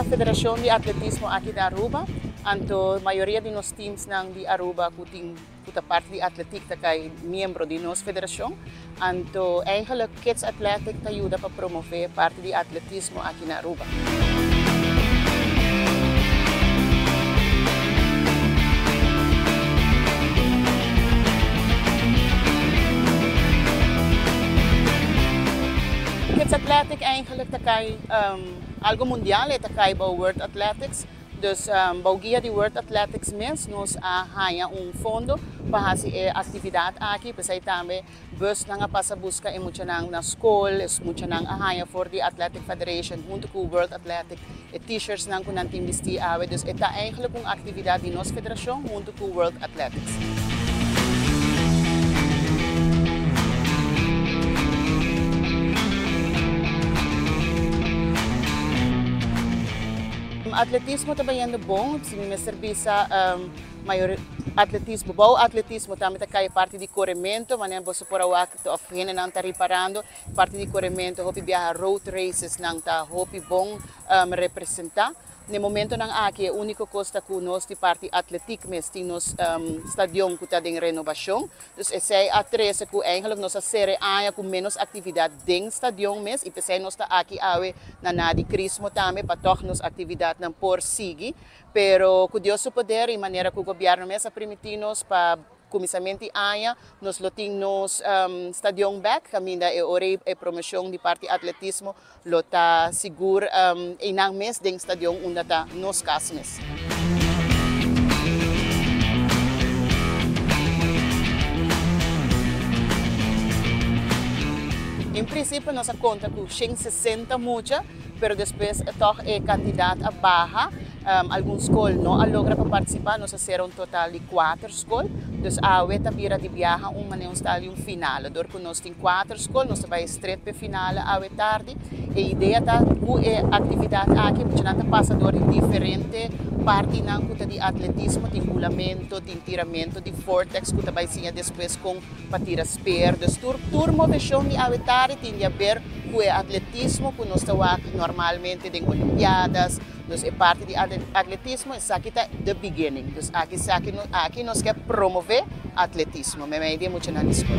ta federacion di atletismo aki na Aruba, anto mayoria di nos teamsnan di Aruba cu tin cu ta parti di atletiek ta cay miembro di nos federacion. Anto eigenlijk Kids Athletic ta yuda pa promove parti di atletismo aki na Aruba. Kids Athletic eigenlijk ta cay algo mundial, e ta cay bou World Athletics. Dus bou guia di World Athletics mes nos a haña un fondo pa hasi e aktividat aki. P'esei tambe busnan a pasa buska e muchanan na skol, e muchanan a haña for di Athletic Federation huntu ku World Athletic e t-shirtsnan ku nan tin bistí awe. Dus e ta eigenlijk un aktividat di nos federashon huntu ku World Athletics. Atletismo ta bayendo bon, si mi mester bisa mayor atletismo, bou atletismo tambe ta kai parti di koremento, manera boso por a wak of hendenan ta riparando, parti di koremento hopi biaha road races nan ta hopi bon representa. Na e momentonan aki e úniko kos ta ku nos di parti atletik mes tin nos stadion ku ta den renobashon. Dus esei a trese ku eigenlijk nos a sera e aña ku ménos aktividat den stadion mes i p'esei nos ta aki awe na Nadi Crismo tambe pa tòg nos aktividatnan por sigui. Pero ku Dios su poder i manera ku gobièrnu mes a primintí nos pa kuminsamentu di aña nos lo tin nos stadion bèk kaminda e ora ei e promoshon di parti atletismo Lo ta sigur einan mes den stadion unda ta nos kas mes. En prinsipio nos a konta ku 160 mucha, pero despues tòg e kantidat a baha. Algun skol no a logra pa partisipá, nos a sera un total di kuater skol. Dus awe ta bira di biaha un manera un stal di un finale. Dor ku nos tin kuater skol, nos ta bai stret p'e finale awe tardi. E idea ta ku e aktividat aki muchanan ta pasa dor di diferente partinan ku ta di atletismo, tin hulamento, tin tiramento di vortex ku ta bai siña despues kon pa tira speer. Dus tur tur moveshon di awe tardi tin di aber ku e atletismo ku nos ta wak normalmente den olimpiadas. Dus e parti di atletismo esaki ta the beginning. Dus aki esaki aki nos ke promove atletismo meimei di e muchanan di skol.